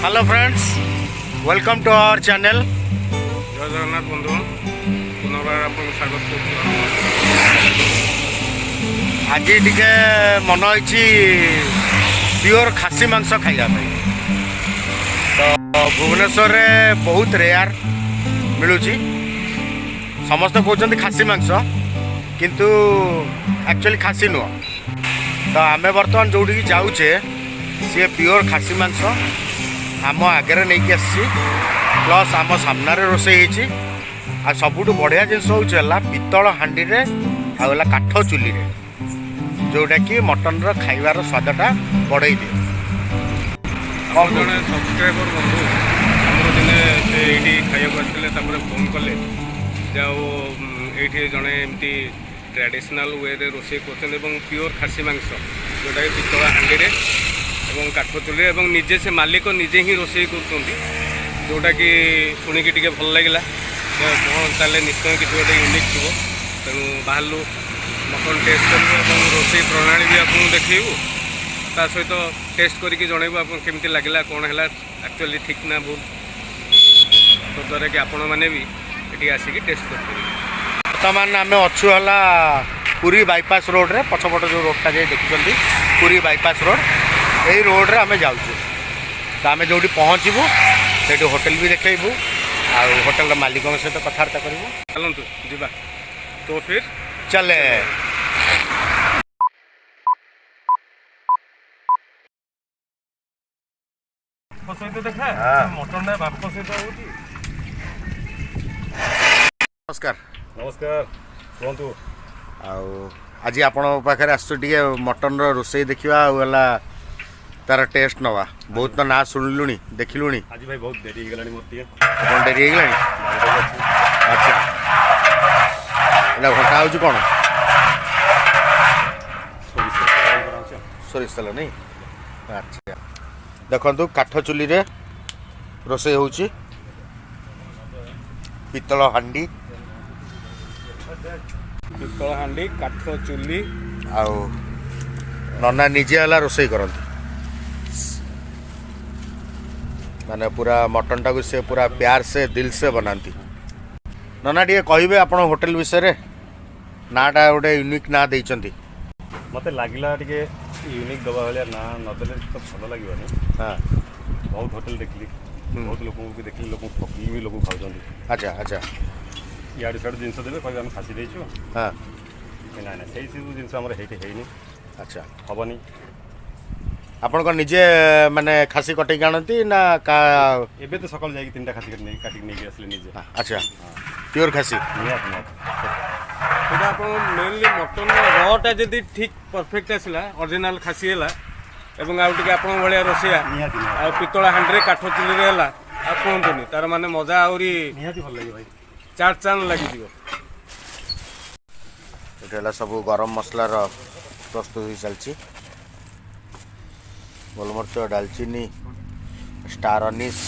Hello friends, welcome to our channel. ଜୟ ଜଗନ୍ନାଥ ବନ୍ଧୁଗଣ, ପୁନର୍ବାର ଆପଣଙ୍କୁ ସ୍ୱାଗତ କରୁଛୁ ଆମ ଆଜି ଟିକେ ମନ ହେଇଛି ପିଓର ଖାସି ମାଂସ ଖାଇବା ପାଇଁ। ତ ଭୁବନେଶ୍ୱରରେ ବହୁତ ରେୟାର ମିଳୁଛି। ସମସ୍ତେ କହୁଛନ୍ତି ଖାସି ମାଂସ, କିନ୍ତୁ ଆକ୍ଚୁଆଲି ଖାସି ନୁହଁ। ତ ଆମେ ବର୍ତ୍ତମାନ ଯେଉଁଠିକି ଯାଉଛେ, ସିଏ ପିଓର ଖାସି ମାଂସ ଆମ ଆଗରେ ନେଇକି ଆସିଛି, ପ୍ଲସ୍ ଆମ ସାମ୍ନାରେ ରୋଷେଇ ହେଇଛି। ଆଉ ସବୁଠୁ ବଢ଼ିଆ ଜିନିଷ ହେଉଛି ହେଲା ପିତ୍ତଳ ହାଣ୍ଡିରେ ଆଉ ହେଲା କାଠ ଚୁଲିରେ, ଯେଉଁଟାକି ମଟନର ଖାଇବାର ସ୍ୱାଦଟା ବଢ଼େଇ ଦିଏ। ଆମର ଜଣେ ସବସ୍କ୍ରାଇବର ବନ୍ଧୁ ଆମର ଦିନେ ସେ ଏଇଠି ଖାଇବାକୁ ଆସିଥିଲେ। ତାପରେ ଫୋନ୍ କଲେ ଯେ ଆଉ ଏଇଠି ଜଣେ ଏମିତି ଟ୍ରାଡ଼ିସନାଲ୍ ୱେରେ ରୋଷେଇ କରୁଛନ୍ତି ଏବଂ ପିଓର ଖାସି ମାଂସ, ଯେଉଁଟାକି ପିତ୍ତଳ ହାଣ୍ଡିରେ ଏବଂ କାଠ ଚୁଲିରେ ଏବଂ ନିଜେ ସେ ମାଲିକ ନିଜେ ହିଁ ରୋଷେଇ କରୁଛନ୍ତି, ଯେଉଁଟାକି ଶୁଣିକି ଟିକେ ଭଲ ଲାଗିଲା ଯେ କ'ଣ ତାହେଲେ ନିଶ୍ଚୟ କିଛି ଗୋଟେ ୟୁନିକ୍ ଥିବ। ତେଣୁ ବାହାରିଲୁ, ମଟନ୍ ଟେଷ୍ଟ କରିବୁ ଏବଂ ରୋଷେଇ ପ୍ରଣାଳୀ ବି ଆପଣଙ୍କୁ ଦେଖେଇବୁ। ତା ସହିତ ଟେଷ୍ଟ କରିକି ଜଣେଇବୁ ଆପଣ କେମିତି ଲାଗିଲା, କ'ଣ ହେଲା, ଆକ୍ଚୁଆଲି ଠିକ୍ ନା ଭୁଲ, ତଦ୍ୱାରା କି ଆପଣମାନେ ବି ଏଠି ଆସିକି ଟେଷ୍ଟ କରିପାରିବେ। ବର୍ତ୍ତମାନ ଆମେ ଅଛୁ ହେଲା ପୁରୀ ବାଇପାସ୍ ରୋଡ଼ରେ। ପଛପଟ ଯେଉଁ ରୋଡ଼ଟା ଯାଇ ଦେଖୁଛନ୍ତି, ପୁରୀ ବାଇପାସ୍ ରୋଡ଼, ଏଇ ରୋଡ଼ରେ ଆମେ ଯାଉଛୁ। ତ ଆମେ ଯେଉଁଠି ପହଞ୍ଚିବୁ, ସେଇଠି ହୋଟେଲ ବି ଦେଖେଇବୁ ଆଉ ହୋଟେଲର ମାଲିକଙ୍କ ସହିତ କଥାବାର୍ତ୍ତା କରିବୁ। ଚାଲନ୍ତୁ ଯିବା ତ ଫିର୍। ଚାଲେ। ସହିତ ଦେଖା ମଟନଟା ବାମ୍ଫ ସହିତ ହେଉଛି। ନମସ୍କାର। ନମସ୍କାର, କୁହନ୍ତୁ। ଆଉ ଆଜି ଆପଣଙ୍କ ପାଖରେ ଆସୁଛୁ ଟିକେ ମଟନର ରୋଷେଇ ଦେଖିବା ଆଉ ହେଲା ତାର ଟେଷ୍ଟ ନେବା। ବହୁତ ତ ନାଁ ଶୁଣିଲୁଣି, ଦେଖିଲୁଣି। ଆଜି ଭାଇ ବହୁତ ଡେରି ହେଇଗଲାଣି ମୋର ଟିକେ। ଆପଣ ଡେରି ହେଇଗଲାଣି? ବାରଟା ଅଛି। ଆଚ୍ଛା, ଏଇଟା ଘଣ୍ଟା ହେଉଛି କ'ଣ? ସୋରିଷ ତେଲ ଗରମ କରାହେଉଛି ଆଉ। ସୋରିଷ ତେଲ ନାଇଁ? ଆଚ୍ଛା, ଦେଖନ୍ତୁ, କାଠ ଚୁଲିରେ ରୋଷେଇ ହେଉଛି, ପିତ୍ତଳ ହାଣ୍ଡି। ପିତ୍ତଳ ହାଣ୍ଡି, କାଠ ଚୁଲି। ଆଉ ନନା ନିଜେ ହେଲା ରୋଷେଇ କରନ୍ତି, ମାନେ ପୁରା ମଟନଟାକୁ ସେ ପୁରା प्यार से, दिल से ବନାନ୍ତି। ନନା, ଟିକେ କହିବେ ଆପଣ ହୋଟେଲ ବିଷୟରେ? ନାଁଟା ଗୋଟେ ୟୁନିକ୍ ନାଁ ଦେଇଛନ୍ତି। ମୋତେ ଲାଗିଲା ଟିକେ ୟୁନିକ୍ ଦେବା ଭଳିଆ ନାଁ ନଦେଲେ ତ ଭଲ ଲାଗିବନି। ବହୁତ ହୋଟେଲ ଦେଖିଲି, ବହୁତ ଲୋକଙ୍କୁ ବି ଦେଖିଲି, ଲୋକଙ୍କୁ ଠକିକି ବି ଲୋକ ଖାଉଛନ୍ତି। ଆଚ୍ଛା ଆଚ୍ଛା ଇଆଡ଼ୁ ସିଆଡ଼ୁ ଜିନିଷ ଦେବେ, କହିବେ ଆମେ ଖାସି ଦେଇଛୁ। ନାଇଁ ନାଇଁ, ସେଇ ସବୁ ଜିନିଷ ଆମର ହେଇଠି ହେଇନି, ହେବନି। ଆପଣ କ'ଣ ନିଜେ ମାନେ ଖାସି କଟେଇକି ଆଣନ୍ତି ନା କା ଏବେ ତ ସକାଳୁ ଯାଇକି ତିନିଟା ଖାସି କାଟି ନେଇକି କାଟିକି ନେଇକି ଆସିଲେ ନିଜେ। ଆଚ୍ଛା, ପିଓର ଖାସି? ନିହାତି ନିହାତି। ସେଇଟା ଆପଣ ମେନଲି ମଟନ୍ ରଟା ଯଦି ଠିକ୍ ପରଫେକ୍ଟ ଆସିଲା, ଅରିଜିନାଲ୍ ଖାସି ହେଲା ଏବଂ ଆଉ ଟିକେ ଆପଣଙ୍କ ଭଳିଆ ରୋଷେଇଆ ନିହାତି ନିହାତି। ଆଉ ପିତ୍ତଳ ହାଣ୍ଡିରେ କାଠ ଚୁଲିରେ ହେଲା, ଆଉ କୁହନ୍ତୁନି, ତାର ମାନେ ମଜା ଆହୁରି ନିହାତି ଭଲ ଲାଗିବ ଭାଇ। ଚାର ଚାନ୍ଦ ଲାଗିଯିବ। ଏଠି ହେଲା ସବୁ ଗରମ ମସଲାର ପ୍ରସ୍ତୁତି ଚାଲିଛି। ଗୋଲମରିଚ, ଡାଲଚିନି, ଷ୍ଟାର ଅନିସ୍।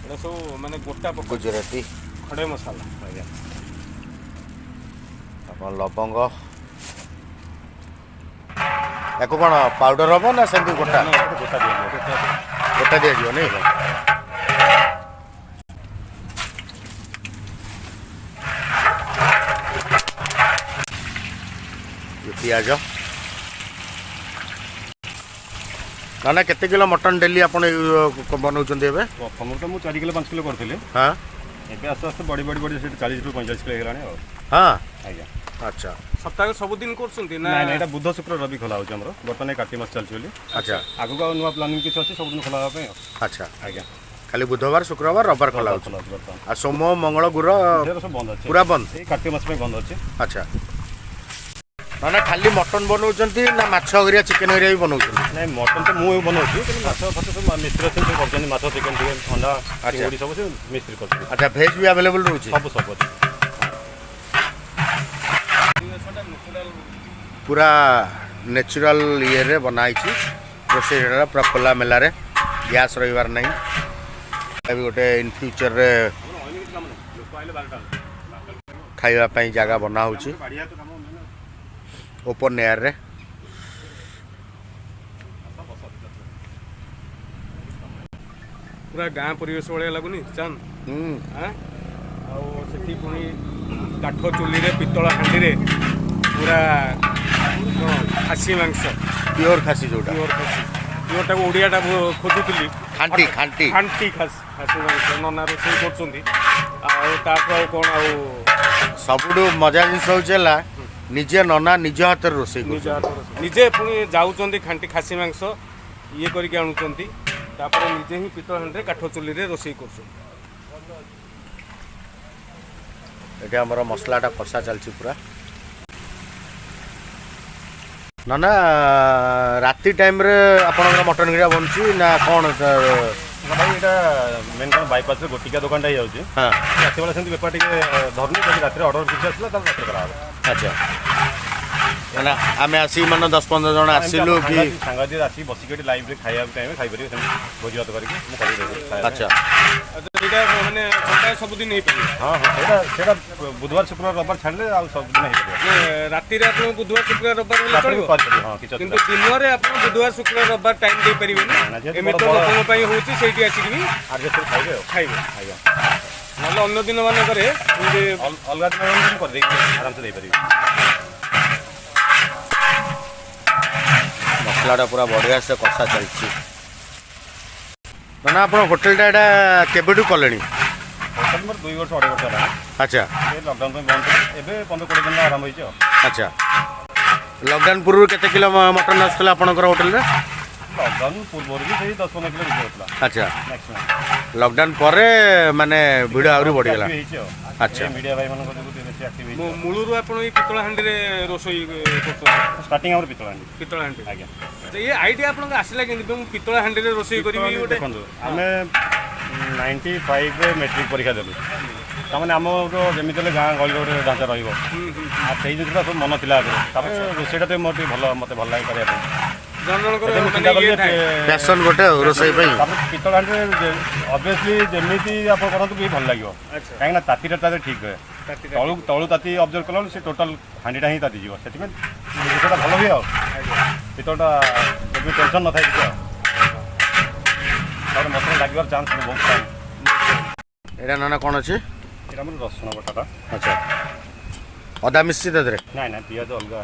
ଏଇଟା ସବୁ ମାନେ ଗୋଟା ପକା ଗୁଜୁରାତି। ଖଡ଼େ ମସଲା। ଆଜ୍ଞା। ଆପଣ ଲବଙ୍ଗ, ୟାକୁ କ'ଣ ପାଉଡର ହବ ନା ସେମିତି ଗୋଟା? ଗୋଟା ଦିଆଯିବ। ଗୋଟା ଦିଆଯିବ ନାଇଁ? ଇଏ ପିଆଜ। ନା ନା, କେତେ କିଲୋ ମଟନ୍ ଡେଲି ଆପଣ ବନଉଛନ୍ତି ଏବେ? ପ୍ରଥମରୁ ତ ମୁଁ 4 କିଲୋ 5 କିଲୋ କରିଥିଲି। ଏବେ ଆସ୍ତେ ଆସ୍ତେ ବଢ଼ି ବଢ଼ି ବଢ଼ି ସେଠି 40ରୁ 45 କିଲୋ ହେଇଗଲାଣି ଆଉ। ଆଜ୍ଞା। ସପ୍ତାହରେ ସବୁଦିନ କରୁଛନ୍ତି ନା? ନାଇଁ ନାଇଁ, ଏଇଟା ବୁଧ, ଶୁକ୍ର, ରବି ଖୋଲା ହେଉଛି ଆମର। ବର୍ତ୍ତମାନ ଏଇ କାର୍ତ୍ତିକ ମାସ ଚାଲିଛି ବୋଲି। ଆଗକୁ ଆଉ ନୂଆ ପ୍ଲାନିଂ କିଛି ଅଛି ସବୁଦିନ ଖୋଲା ହେବା ପାଇଁ ଆଉ। ଆଜ୍ଞା। ଖାଲି ବୁଧବାର, ଶୁକ୍ରବାର, ରବିବାର ଖୋଲା ହେଉଛି? ଖୋଲା ହେଉଛି ବର୍ତ୍ତମାନ। ଆଉ ସୋମ, ମଙ୍ଗଳ, ଗୁର? ସେଟା ସବୁ ବନ୍ଦ ଅଛି। ପୁରା ବନ୍ଦ? ଏଇ କାର୍ତ୍ତିକ ମାସ ପାଇଁ ବନ୍ଦ ଅଛି। ଆଚ୍ଛା ନା ନା, ଖାଲି ମଟନ୍ ବନଉଛନ୍ତି ନା ମାଛ ହେରିକା, ଚିକେନ୍ ହେରିକା ବି ବନଉଛନ୍ତି? ନାଇଁ, ମଟନ୍ ତ ମୁଁ ବନଉଛି, କିନ୍ତୁ ମାଛ ଫାଛ ସବୁ ମିସ୍ତ୍ରୀ ଅଛନ୍ତି, ସେ କରୁଛନ୍ତି। ମାଛ, ଚିକେନ୍ ଫିକେନ୍, ଅଣ୍ଡା, ଚିଙ୍ଗୁଡ଼ି ସବୁ ସେ ମିସ୍ତ୍ରୀ କରୁଛନ୍ତି। ଆଚ୍ଛା, ଭେଜ୍ ବି ଆଭେଲେବଲ୍ ରହୁଛି? ସବୁ ସବୁ ଅଛି। ଜିନିଷଟା ନ୍ୟାଚୁରାଲ। ପୁରା ନ୍ୟାଚୁରାଲ ଇଏରେ ବନା ହେଇଛି ରୋଷେଇଟା, ପୁରା ଖୋଲା ମେଲାରେ, ଗ୍ୟାସ୍ ରହିବାର ନାହିଁ। ଏଟା ବି ଗୋଟେ ଇନ୍ ଫ୍ୟୁଚରରେ ଆମର ଅଏଲ୍ କିଛି କାମ ନାହିଁ। ଲୋକ ଆଇଲେ 12ଟା ଖାଇବା ପାଇଁ ଜାଗା ବନା ହେଉଛି ବାଡ଼ିଆ ତ କାମ। ଓପନ୍ ଏୟାରରେ। ପୁରା ଗାଁ ପରିବେଶ ଭଳିଆ ଲାଗୁନି ଚାନ୍ଦ? ହୁଁ। ଆଁ, ଆଉ ସେଠି ପୁଣି କାଠ ଚୁଲିରେ ପିତ୍ତଳ ହାଣ୍ଡିରେ ପୁରା କଣ ଖାସି ମାଂସ। ପିଓର ଖାସି ଯୋଉଟା। ପିଓର ଖାସି, ପିଓରଟାକୁ ଓଡ଼ିଆଟା ଖୋଜୁଥିଲି। ଖାଣ୍ଟି, ଖାଣ୍ଟି। ଖାଣ୍ଟି ଖାସି ମାଂସ ନନା ରୋଷେଇ କରୁଛନ୍ତି। ଆଉ ତାଠୁ ଆଉ କ'ଣ ଆଉ? ସବୁଠୁ ମଜା ଜିନିଷ ହଉଛି ହେଲା ନିଜେ ନନା ନିଜ ହାତରେ ରୋଷେଇ ନିଜ କରୁଛନ୍ତି। ହାତରେ ରୋଷେଇ। ନିଜେ ପୁଣି ଯାଉଛନ୍ତି, ଖାଣ୍ଟି ଖାସି ମାଂସ ଇଏ କରିକି ଆଣୁଛନ୍ତି, ତାପରେ ନିଜେ ହିଁ ପିତ୍ତଳ ହାଣ୍ଡିରେ କାଠ ଚୁଲିରେ ରୋଷେଇ କରୁଛନ୍ତି। ଏଠି ଆମର ମସଲାଟା କଷା ଚାଲିଛି ପୁରା। ନନା, ରାତି ଟାଇମ୍ରେ ଆପଣଙ୍କର ମଟନ୍ ଘରିକା ବନୁଛି ନା କ'ଣ? ନା ଭାଇ, ଏଇଟା ମେନ୍ କ'ଣ ବାଇପାସରେ ଗୋଟିକିଆ ଦୋକାନଟା ହେଇଯାଉଛି। ରାତି ବେଳା ସେମିତି ବେପାର ଟିକେ ଧରୁନି। ଯଦି ରାତିରେ ଅର୍ଡ଼ର କିଛି ଆସିଲା, ତାହେଲେ ରାତିରେ କରାହବ। ଆଚ୍ଛା, ମାନେ ଆମେ ଆସିକି ମାନେ 10-15 ଜଣ ଆସିଲୁ କି? ସାଙ୍ଗ ଆସିକି ବସିକି ଏଠି ଲାଇଭ୍ରେ ଖାଇବାକୁ ଚାହିଁବେ, ଖାଇପାରିବେ। ସେମିତି ଭୋଜି ଭାତ କରିକି ମୁଁ କରିକି ଦେବି ଖାଇବା ପାଇଁ। ଆଚ୍ଛା, ଏଇଟା ମାନେ ସପ୍ତାହେ ସବୁଦିନ ହେଇପାରିବ? ହଁ, ସେଇଟା ବୁଧବାର, ଶୁକ୍ରବାର, ରବିବାର ଛାଡ଼ିଲେ ଆଉ ସବୁଦିନ ହେଇପାରିବ। ମାନେ ରାତିରେ ଆପଣ ବୁଧବାର, ଶୁକ୍ରବାର, ରବିବାର ହେଲେ ରାତିରେ ଚଳିବ? କରିପାରିବେ, ହଁ, କିଛି କିନ୍ତୁ ଅସୁବିଧା ଦିନରେ ଆପଣ ବୁଧବାର, ଶୁକ୍ରବାର, ରବିବାର ଟାଇମ୍ ଦେଇପାରିବେନି। ନା, ଯେହେତୁ ଏମିତି ତ ବଡ଼- ଲୋକଙ୍କ ପାଇଁ ହେଉଛି, ସେଇଠି ଆସିକି ବି ଆଡ଼ଜଷ୍ଟ କରି ଖାଇବେ ଆଉ। ଖାଇବେ। ଆଜ୍ଞା। ନହେଲେ ଅନ୍ୟ ଦିନ ମାନଙ୍କରେ ଏମିତି ଅଲଗା ଦିନ ମୁଁ କରିଦେଇକି ଆରାମସେ ଦେଇପାରିବି। ମସଲାଟା ପୁରା ବଢ଼ିଆ ସେ କଷା ଚାଲିଛି। ନନା, ଆପଣ ହୋଟେଲଟା ଏଇଟା କେବେଠୁ କଲେଣି? ହୋଟେଲ ମୋର 2 ବର୍ଷ, 2.5 ବର୍ଷ ହେଲାଣି। ଏବେ ଲକଡାଉନ୍ ପାଇଁ ବନ୍ଦ ଥିଲା। ଏବେ 15-20 ଦିନ ଆରମ୍ଭ ହେଇଛି ଆଉ। ଆଚ୍ଛା, ଲକଡାଉନ୍ ପୂର୍ବରୁ କେତେ କିଲୋ ମଟନ୍ ଆସୁଥିଲା ଆପଣଙ୍କର ହୋଟେଲରେ? ଲକଡାଉନ୍ ପୂର୍ବରୁ ବି ସେଇ 10-15 କିଲୋ ବିକ୍ରି ହେଉଥିଲା ମ୍ୟାକ୍ସିମମ୍। ଲକଡାଉନ୍ ପରେ ମାନେ ଭିଡ଼ ଆହୁରି ବଢ଼ିଗଲା। ଆକ୍ଟିଭ ହେଇଛି ଆଉ। ମିଡ଼ିଆ ଭାଇମାନଙ୍କ ଯୋଗୁଁ ଟିକେ ବେଶୀ ଆକ୍ଟିଭ ହେଇଛି। ମୂଳରୁ ଆପଣ ଏଇ ପିତ୍ତଳ ହାଣ୍ଡିରେ ରୋଷେଇ କରୁଛନ୍ତି? ଷ୍ଟାର୍ଟିଂ ଆମର ପିତ୍ତଳ ହାଣ୍ଡି। ପିତ୍ତଳ ହାଣ୍ଡି? ଆଜ୍ଞା। ଆଚ୍ଛା, ଏ ଆଇଡ଼ିଆ ଆପଣଙ୍କ ଆସିଲା କେମିତି, ମୁଁ ପିତ୍ତଳ ହାଣ୍ଡିରେ ରୋଷେଇ କରିବି ଗୋଟେ? ଦେଖନ୍ତୁ, ଆମେ 95ରେ ମେଟ୍ରିକ୍ ପରୀକ୍ଷା ଦେଲୁ। ତାମାନେ ଆମର ଯେମିତି ହେଲେ ଗାଁ ଗହଳିରେ ଗୋଟେ ଢାଞ୍ଚା ରହିବ। ହୁଁ ହୁଁ ଆଉ ସେଇ ଜିନିଷଟା ସବୁ ମନ ଥିଲା ଆଗରୁ। ତାପରେ ରୋଷେଇଟା ଟିକେ ମୋର ଟିକେ ଭଲ, ମୋତେ ଭଲ ଲାଗେ କରିବା ପାଇଁ। ଜଣ ଜଣଙ୍କର ସେଥିପାଇଁ ମୁଁ ମାନେ ଚିନ୍ତା କଲି ଇଏ ଯେ ଥାଏ। ପ୍ୟାସନ୍ ଗୋଟେ ଆଉ ରୋଷେଇ ପାଇଁ। ତାପରେ ପିତ୍ତଳ ହାଣ୍ଡିରେ ଅବଭିୟସଲି ଯେମିତି ଆପଣ କରନ୍ତୁ ବି ଭଲ ଲାଗିବ। କାହିଁକିନା ତାତିଟା ତା ଦେହରେ ଠିକ୍ ରୁହେ। ତାତିଟା। ତଳୁ ତଳୁ ତାତି ଅବଜର୍ଭ କଲା ବେଳକୁ ସେ ଟୋଟାଲ ହାଣ୍ଡିଟା ହିଁ ତାତିଯିବ। ସେଥିପାଇଁ ଜିନିଷଟା ଭଲ ହୁଏ। ଆଉ ପିତ୍ତଳଟା ଏବେ ଟେନସନ୍ ନଥାଏ କିଛି। ଆଉ ତାପରେ ମସଲା ଲାଗିବାର ଚାନ୍ସ ବହୁତ କମ୍। ଏଇଟା ନନା କ'ଣ ଅଛି? ଏଇଟା ଆମର ରସୁଣ ବଟାଟା। ଆଚ୍ଛା, ଅଦା ମିଶିଛି ତା ଦେହରେ? ନାଇଁ ନାଇଁ, ପିଆଜ ଅଲଗା।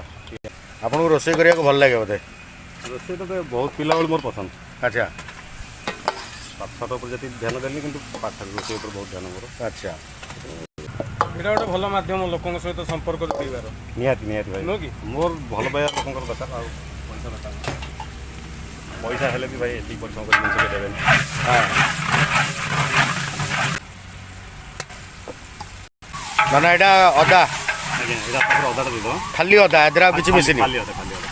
ଆପଣଙ୍କୁ ରୋଷେଇ କରିବାକୁ ଭଲ ଲାଗେ ବୋଧେ? ରୋଷେଇଟା ତ ବହୁତ ପିଲାବେଳୁ ମୋର ପସନ୍ଦ। ପାଠ ସାଠ ଉପରେ ଯେତିକି ଧ୍ୟାନ ଦେଲି, କିନ୍ତୁ ପାଠ ରୋଷେଇ ଉପରେ ବହୁତ ଧ୍ୟାନ ମୋର। ଏଇଟା ଗୋଟେ ଭଲ ମାଧ୍ୟମ ଲୋକଙ୍କ ସହିତ ସମ୍ପର୍କ ଯୋଡ଼ିବାର। ନିହାତି ନିହାତି ଭାଇ। ନୁହଁ କି? ମୋର ଭଲ ପାଇବା ଲୋକଙ୍କର ଦରକାର, ଆଉ ପଇସା ଦରକାର ନାହିଁ। ପଇସା ହେଲେ ବି ଭାଇ ଏତିକି ପରିଶ୍ରମ କରି ଜିନିଷ କେହି ଦେବେନି। ହଁ ନନା, ଏଇଟା ଅଦା? ଆଜ୍ଞା, ଏଇଟା ତାପରେ ଅଦାଟା ଦେଇଦେବା। ଖାଲି ଅଦା, ଏଥିରେ ଆଉ କିଛି ମିଶିନି? ଖାଲି ଅଦା, ଖାଲି ଅଦା।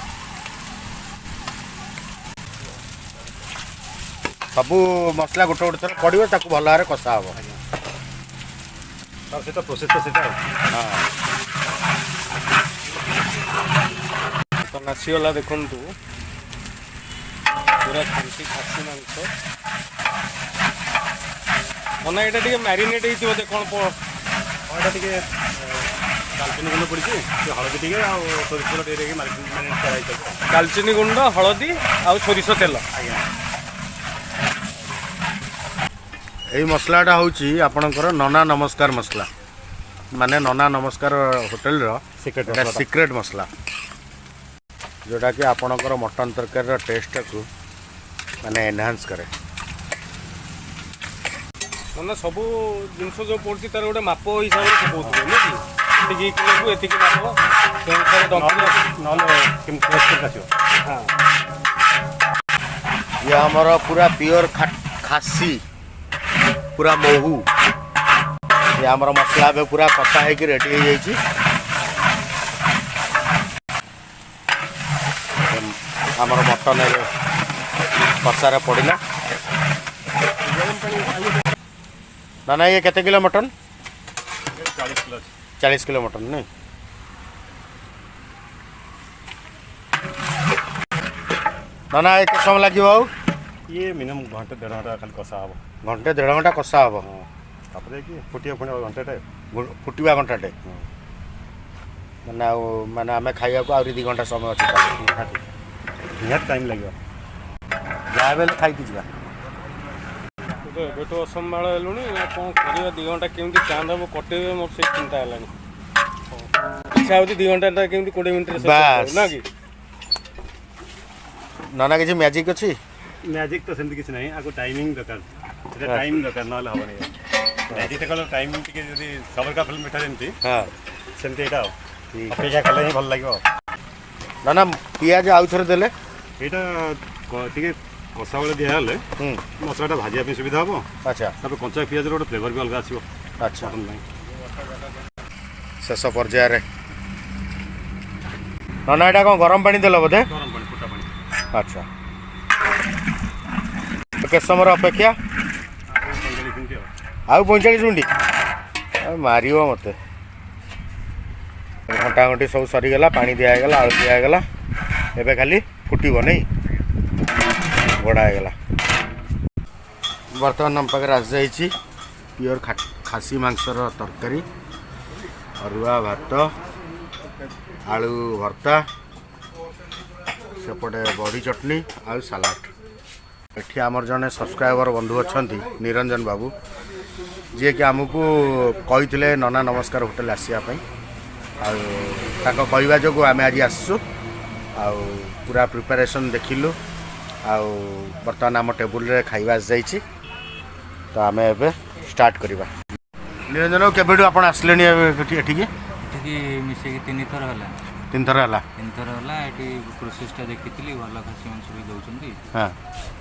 ସବୁ ମସଲା ଗୋଟେ ଗୋଟେ ଥର ପଡ଼ିବ, ତାକୁ ଭଲ ଭାବରେ କଷା ହବ। ତାର ସେଟା ପ୍ରୋସେସ୍ ତ ସେଟା ଆଉ। ତ ଆସିଗଲା ଦେଖନ୍ତୁ, ପୁରା ଖାଣ୍ଟି ଖାସି ମାଂସ। ମାନେ ଏଇଟା ଟିକେ ମ୍ୟାରିନେଟ୍ ହେଇଛି ବୋଧେ, କ'ଣ? ହଁ, ଏଇଟା ଟିକେ ଡାଲଚିନି ଗୁଣ୍ଡ ପଡ଼ିଛି, ଟିକେ ହଳଦୀ ଟିକେ ଆଉ ସୋରିଷ ତେଲ ଟିକେ ଦେଇକି ମ୍ୟାରିନେଟ୍ କରାହେଇଛି ତାକୁ ଆଉ। ଡାଲଚିନି ଗୁଣ୍ଡ, ହଳଦୀ ଆଉ ସୋରିଷ ତେଲ। ଆଜ୍ଞା। ଏଇ ମସଲାଟା ହେଉଛି ଆପଣଙ୍କର ନନା ନମସ୍କାର ମସଲା, ମାନେ ନନା ନମସ୍କାର ହୋଟେଲର ସିକ୍ରେଟ୍ ଏଇଟା ମସଲାଟା। ସିକ୍ରେଟ୍ ମସଲା, ଯେଉଁଟାକି ଆପଣଙ୍କର ମଟନ୍ ତରକାରୀର ଟେଷ୍ଟଟାକୁ ମାନେ ଏନହାନ୍ସ କରେ। ମାନେ ସବୁ ଜିନିଷ ଯେଉଁ ପଡ଼ୁଛି, ତାର ଗୋଟେ ମାପ ହିସାବରେ ପକଉଥିବେ, ନୁହେଁ କି? ଏତିକି କିଲୋକୁ ଏତିକି ମାପ, ସେ ଅନୁସାରେ ଡଙ୍କି। ନହେଲେ କେମିତି ଟେଷ୍ଟ କେମିତି ଆସିବ? ହଁ। ଇଏ ଆମର ପୁରା ପିଓର ଖାସି, ପୁରା ମହୁ। ଇଏ ଆମର ମସଲା ଏବେ ପୁରା କଷା ହେଇକି ରେଡ଼ି ହେଇଯାଇଛି। ଏବେ ଆମର ମଟନ୍ ଏବେ କଷାରେ ପଡ଼ିଲା। ନା ନା, ଇଏ କେତେ କିଲୋ ମଟନ୍? 40 କିଲୋ ଅଛି। 40 କିଲୋ ମଟନ୍ ନାଇଁ? ନା ନା, ଏ କେତେ ସମୟ ଲାଗିବ ଆଉ? ଇଏ ମିନିମମ୍ ଘଣ୍ଟେ ଦେଢ଼ ଘଣ୍ଟା ଖାଲି କଷା ହେବ। ଘଣ୍ଟେ ଦେଢ଼ ଘଣ୍ଟା କଷା ହେବ? ହଁ, ତାପରେ ଯାଇକି ଫୁଟିବ ପୁଣି ଆଉ ଘଣ୍ଟାଟେ। ଫୁଟିବା ଘଣ୍ଟାଟେ। ମାନେ ଆଉ ମାନେ ଆମେ ଖାଇବାକୁ ଆହୁରି 2 ଘଣ୍ଟା ସମୟ ଅଛି ତାହେଲେ। ନିହାତି ନିହାତି ଟାଇମ୍ ଲାଗିବ। ଯାହା ବି ହେଲେ ଖାଇକି ଯିବା। ତୁ ତ ଏବେଠୁ ଅସମ୍ଭାଳ ହେଲୁଣି, ଆଉ କ'ଣ କରିବା? 2 ଘଣ୍ଟା କେମିତି ଚାନ୍ଦ ହବ କଟେଇବେ, ମୋର ସେଇ ଚିନ୍ତା ହେଲାଣି। ଇଚ୍ଛା ହେଉଛି 2 ଘଣ୍ଟାଟା କେମିତି 20 ମିନିଟ୍ରେ ଶେଷ ବାସ୍। କରିଦେବୁ, ନା କି? ନନା, କିଛି ମ୍ୟାଜିକ୍ ଅଛି? ମ୍ୟାଜିକ୍ ତ ସେମିତି କିଛି ନାହିଁ। ଆକୁ ଟାଇମିଂ ଦରକାର। ସେଟା ଟାଇମ୍ ଦରକାର, ନହେଲେ ହେବନି। ମ୍ୟାଜିକ୍ କଲେ ଟାଇମ୍ ଟିକେ ଯଦି ସବର କା ଫଲ ମିଠା ଯେମିତି, ସେମିତି ଏଇଟା। ଆଉ ଅପେକ୍ଷା କଲେ ହିଁ ଭଲ ଲାଗିବ। ନନା, ପିଆଜ ଆଉ ଥରେ ଦେଲେ। ଏଇଟା ଟିକେ କଷା ବେଳେ ଦିଆହେଲେ ମସଲାଟା ଭାଜିବା ପାଇଁ ସୁବିଧା ହେବ। ତାପରେ କଞ୍ଚା ପିଆଜର ଗୋଟେ ଫ୍ଲେଭର ବି ଅଲଗା ଆସିବ ମଟନ୍ ପାଇଁ। ଶେଷ ପର୍ଯ୍ୟାୟରେ ନନା, ଏଇଟା କ'ଣ ଗରମ ପାଣି ଦେଲ ବୋଧେ? ଗରମ ପାଣି, ଫୁଟା ପାଣି। ଆଚ୍ଛା, କେତେ ସମୟର ଅପେକ୍ଷା? ଆଉ 45 ମିନିଟ୍ ଆଉ। ଆଉ 45 ମିନିଟ୍? ଆଉ ମାରିବ ମୋତେ। ଘଣ୍ଟା ଘଣ୍ଟି ସବୁ ସରିଗଲା, ପାଣି ଦିଆ ହେଇଗଲା, ଆଳୁ ଦିଆ ହେଇଗଲା, ଏବେ ଖାଲି ଫୁଟିବ ନାଇଁ, ଘୋଡ଼ା ହେଇଗଲା। ବର୍ତ୍ତମାନ ଆମ ପାଖରେ ଆସିଯାଇଛି ପିଓର ଖାସି ମାଂସର ତରକାରୀ, ଅରୁଆ ଭାତ, ଆଳୁ ଭର୍ତ୍ତା, ସେପଟେ ବଡ଼ି ଚଟଣି ଆଉ ସାଲାଡ଼। ଏଠି ଆମର ଜଣେ ସବସ୍କ୍ରାଇବର ବନ୍ଧୁ ଅଛନ୍ତି, ନିରଞ୍ଜନ ବାବୁ, ଯିଏକି ଆମକୁ କହିଥିଲେ ନନା ନମସ୍କାର ହୋଟେଲ ଆସିବା ପାଇଁ। ଆଉ ତାଙ୍କ କହିବା ଯୋଗୁଁ ଆମେ ଆଜି ଆସିଛୁ ଆଉ ପୁରା ପ୍ରିପାରେସନ୍ ଦେଖିଲୁ। ଆଉ ବର୍ତ୍ତମାନ ଆମ ଟେବୁଲରେ ଖାଇବା ଆସିଯାଇଛି, ତ ଆମେ ଏବେ ଷ୍ଟାର୍ଟ କରିବା। ନିରଞ୍ଜନ ବାବୁ, କେବେଠୁ ଆପଣ ଆସିଲେଣି ଏବେ ଏଠିକି? ଏଠିକି ମିଶେଇକି ତିନିଥର ହେଲା। ତିନିଥର ହେଲା? ତିନିଥର ହେଲା। ଏଠି ପ୍ରୋସେସଟା ଦେଖିଥିଲି, ଭଲ ଖାସି ମାଂସ ବି ଦେଉଛନ୍ତି।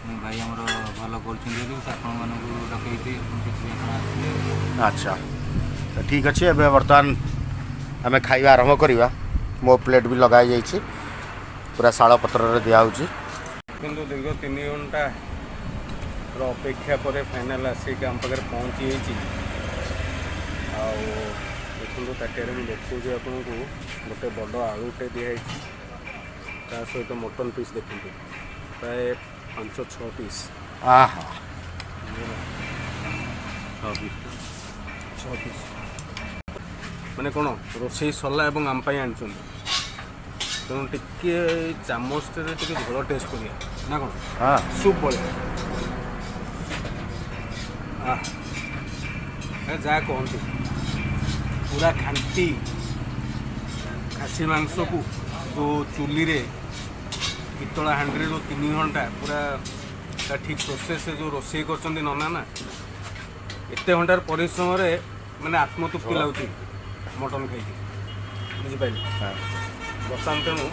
ମୁଁ ଭାଇ ଆମର ଭଲ କରୁଛନ୍ତି ବୋଲି ଆପଣମାନଙ୍କୁ ଡକେଇଥିଲି, ଆପଣ ସେଥିପାଇଁ ଆପଣ ଆସିଲେ। ଆଚ୍ଛା, ତ ଠିକ୍ ଅଛି, ଏବେ ବର୍ତ୍ତମାନ ଆମେ ଖାଇବା ଆରମ୍ଭ କରିବା। ମୋ ପ୍ଲେଟ୍ ବି ଲଗା ହେଇଯାଇଛି, ପୁରା ଶାଳ ପତ୍ରରେ ଦିଆହେଉଛି। କିନ୍ତୁ ଦୀର୍ଘ 3 ଘଣ୍ଟାର ଅପେକ୍ଷା ପରେ ଫାଇନାଲ୍ ଆସିକି ଆମ ପାଖରେ ପହଞ୍ଚି ଯାଇଛି। ଆଉ ଦେଖନ୍ତୁ, ତାଟିଆରେ ମୁଁ ଦେଖାଉଛି ଆପଣଙ୍କୁ, ଗୋଟେ ବଡ଼ ଆଳୁଟେ ଦିଆହେଇଛି, ତା ସହିତ ମଟନ୍ ପିସ୍ ଦେଖନ୍ତୁ, ପ୍ରାୟ 5-6 ପିସ୍। ଆହା! 6 ପିସ୍। 6 ପିସ୍ ମାନେ କ'ଣ, ରୋଷେଇ ସରିଲା ଏବଂ ଆମ ପାଇଁ ଆଣିଛନ୍ତି। ତେଣୁ ଟିକେ ଚାମଚରେ ଟିକେ ଝୋଳ ଟେଷ୍ଟ କରିବା ନା କ'ଣ? ହଁ। ସୁପ୍ ଭଳିଆ। ଆଃ, ଏ ଯାହା କହନ୍ତୁ, ପୁରା ଖାଣ୍ଟି ଖାସି ମାଂସକୁ ଯେଉଁ ଚୁଲିରେ ପିତ୍ତଳ ହାଣ୍ଡିରେ ଯେଉଁ 3 ଘଣ୍ଟା ପୁରା ତା ଠିକ୍ ପ୍ରୋସେସ୍ରେ ଯେଉଁ ରୋଷେଇ କରୁଛନ୍ତି ନନା ନା, ଏତେ ଘଣ୍ଟାର ପରିଶ୍ରମରେ ମାନେ ଆତ୍ମତୃପ୍ତି ଲାଗୁଛି ମଟନ୍ ଖାଇକି, ବୁଝିପାରିଲେ? ବର୍ତ୍ତମାନ ତେଣୁ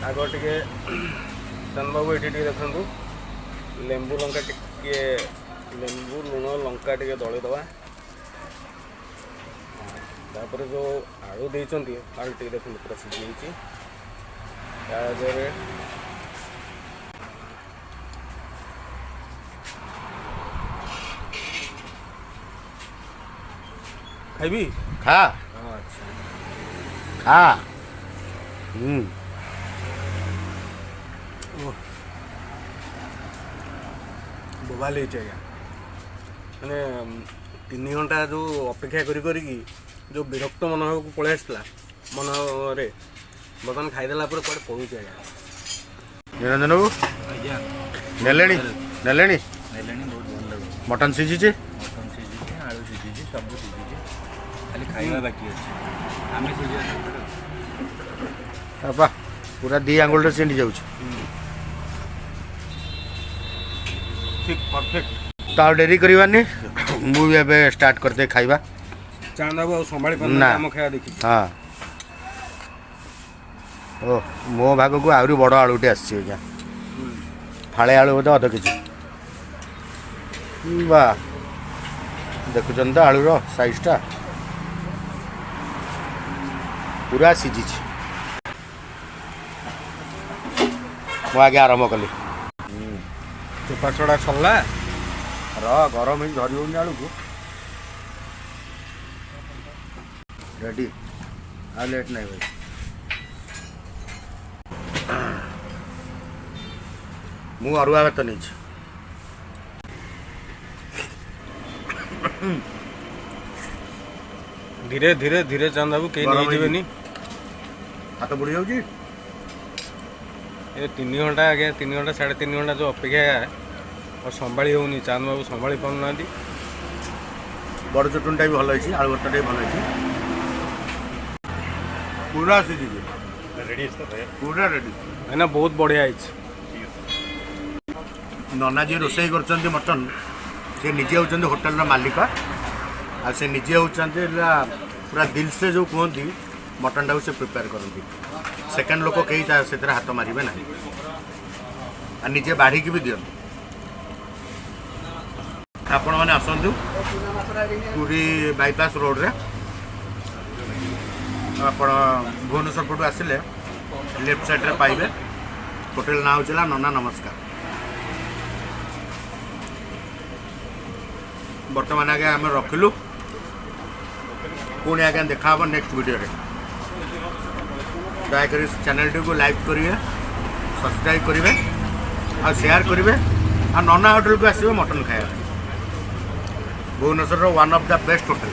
ଆଗ ଟିକେ ଚାନ୍ଦବାବୁ ଏଠି ଟିକେ ଦେଖନ୍ତୁ, ଲେମ୍ବୁ ଲଙ୍କା ଟିକେ, ଲେମ୍ବୁ ଲୁଣ ଲଙ୍କା ଟିକେ ଦଳିଦେବା। ତାପରେ ଯେଉଁ ଆଳୁ ଦେଇଛନ୍ତି, ଆଳୁ ଟିକେ ଦେଖନ୍ତୁ, ପୁରା ସିଝିଯାଇଛି। ତା ଦେହରେ ଖାଇବି। ଖା। ଆଚ୍ଛା। ଖା, ହୁଁ। ଓଃ, ବୋବାଲ ହେଇଛି ଆଜ୍ଞା। ମାନେ 3 ଘଣ୍ଟା ଯେଉଁ ଅପେକ୍ଷା କରି କରିକି ଯେଉଁ ବିରକ୍ତ ମନୋଭାବକୁ ପଳେଇ ଆସିଥିଲା ମନରେ, ବର୍ତ୍ତମାନ ଖାଇଦେଲା ପରେ କୁଆଡ଼େ ପଳଉଛି ଆଜ୍ଞା। ନିରଞ୍ଜନ ବାବୁ। ଆଜ୍ଞା। ନେଲେଣି, ନେଲେଣି? ନେଲେଣି, ବହୁତ ଭଲ ଲାଗୁଛି। ମଟନ୍ ସିଝିଛି? ମଟନ୍ ସିଝିଛି, ଆଳୁ ସିଝିଛି, ସବୁ ସିଝିଛି, ଖାଲି ଖାଇବା ବାକି ଅଛି। ଆମେ ସିଝିବା ଦରକାର। ବାବା, ପୁରା ଦି ଆଙ୍ଗୁଳିରେ ଛିଣ୍ଡି ଯାଉଛି। ଠିକ୍, ପରଫେକ୍ଟ। ତ ଆଉ ଡେରି କରିବାନି, ମୁଁ ବି ଏବେ ଷ୍ଟାର୍ଟ କରିଦେ ଖାଇବା। ଚାନ୍ଦ ବାବୁ ଆଉ ସମ୍ଭାଳି ନା। ପାରୁନାହାନ୍ତି ଆମ ଖାଇବା ଦେଖିକି। ହଁ, ଓ ମୋ ଭାଗକୁ ଆହୁରି ବଡ଼ ଆଳୁଟେ ଆସିଛି ଆଜ୍ଞା, ଫାଳେ ଆଳୁ ବୋଧେ, ଅଧ କେଜି। ବା, ଦେଖୁଛନ୍ତି ତ ଆଳୁର ସାଇଜଟା? ପୁରା ସିଝିଛି। ମୁଁ ଆଗେ ଆରମ୍ଭ କଲି। ଚୋପା ଛଡ଼ା ସରିଲା। ର, ଗରମ ହେଇ ଧରି ହେଉନି ଆଳୁକୁ। ରେଡ଼ି, ଆଉ ଲେଟ୍ ନାହିଁ ଭାଇ। ମୁଁ ଅରୁଆ ଭାତ ନେଇଛି। ଧୀରେ ଧୀରେ ଧୀରେ ଚାନ୍ଦ ବାବୁ, କେହି ଗରମ। ନେଇଯିବେନି। ହାତ ବୁଡ଼ି ଯାଉଛି। ଏ 3 ଘଣ୍ଟା ଆଜ୍ଞା, 3 ଘଣ୍ଟା, 3.5 ଘଣ୍ଟା ଯେଉଁ ଅପେକ୍ଷା। ଆଉ ସମ୍ଭାଳି ହେଉନି, ଚାନ୍ଦ ବାବୁ ସମ୍ଭାଳି ପାରୁନାହାନ୍ତି। ବଡ଼ ଚଟୁଣିଟା ବି ଭଲ ହେଇଛି, ଆଳୁ ଭର୍ତ୍ତାଟା ବି ଭଲ ହେଇଛି। ପୁରା ସିଝିଛି। ରେଡ଼ି ଅଛି ତ ଭାଇ? ପୁରା ରେଡ଼ି। ଭାଇନା, ବହୁତ ବଢ଼ିଆ ହେଇଛି। ନନା ଯିଏ ରୋଷେଇ କରୁଛନ୍ତି ମଟନ୍, ସେ ନିଜେ ହେଉଛନ୍ତି ହୋଟେଲର ମାଲିକ। ଆଉ ସେ ନିଜେ ହେଉଛନ୍ତି ହେଲା ପୁରା ଦିଲସେ ଯେଉଁ କୁହନ୍ତି, ମଟନ୍ଟାକୁ ସେ ପ୍ରିପେୟାର କରନ୍ତି। ସେକେଣ୍ଡ ଲୋକ କେହି ତା ସେଥିରେ ହାତ ମାରିବେ ନାହିଁ। ଆଉ ନିଜେ ବାଢ଼ିକି ବି ଦିଅନ୍ତି। ଆପଣମାନେ ଆସନ୍ତୁ ପୁରୀ ବାଇପାସ୍ ରୋଡ଼ରେ। ଆପଣ ଭୁବନେଶ୍ୱର ପଟୁ ଆସିଲେ ଲେଫ୍ଟ ସାଇଡ଼୍ରେ ପାଇବେ। ହୋଟେଲ ନାଁ ହେଉଛି ହେଲା ନନା ନମସ୍କାର। ବର୍ତ୍ତମାନ ଆଜ୍ଞା ଆମେ ରଖିଲୁ। ପୁଣି ଆଜ୍ଞା ଦେଖାହେବ ନେକ୍ସଟ ଭିଡ଼ିଓରେ। ଦୟାକରି ଚ୍ୟାନେଲଟିକୁ ଲାଇକ୍ କରିବେ, ସବସ୍କ୍ରାଇବ୍ କରିବେ ଆଉ ସେୟାର କରିବେ। ଆଉ ନନା ହୋଟେଲକୁ ଆସିବେ ମଟନ୍ ଖାଇବା ପାଇଁ, ଭୁବନେଶ୍ୱରର one of the best hotel.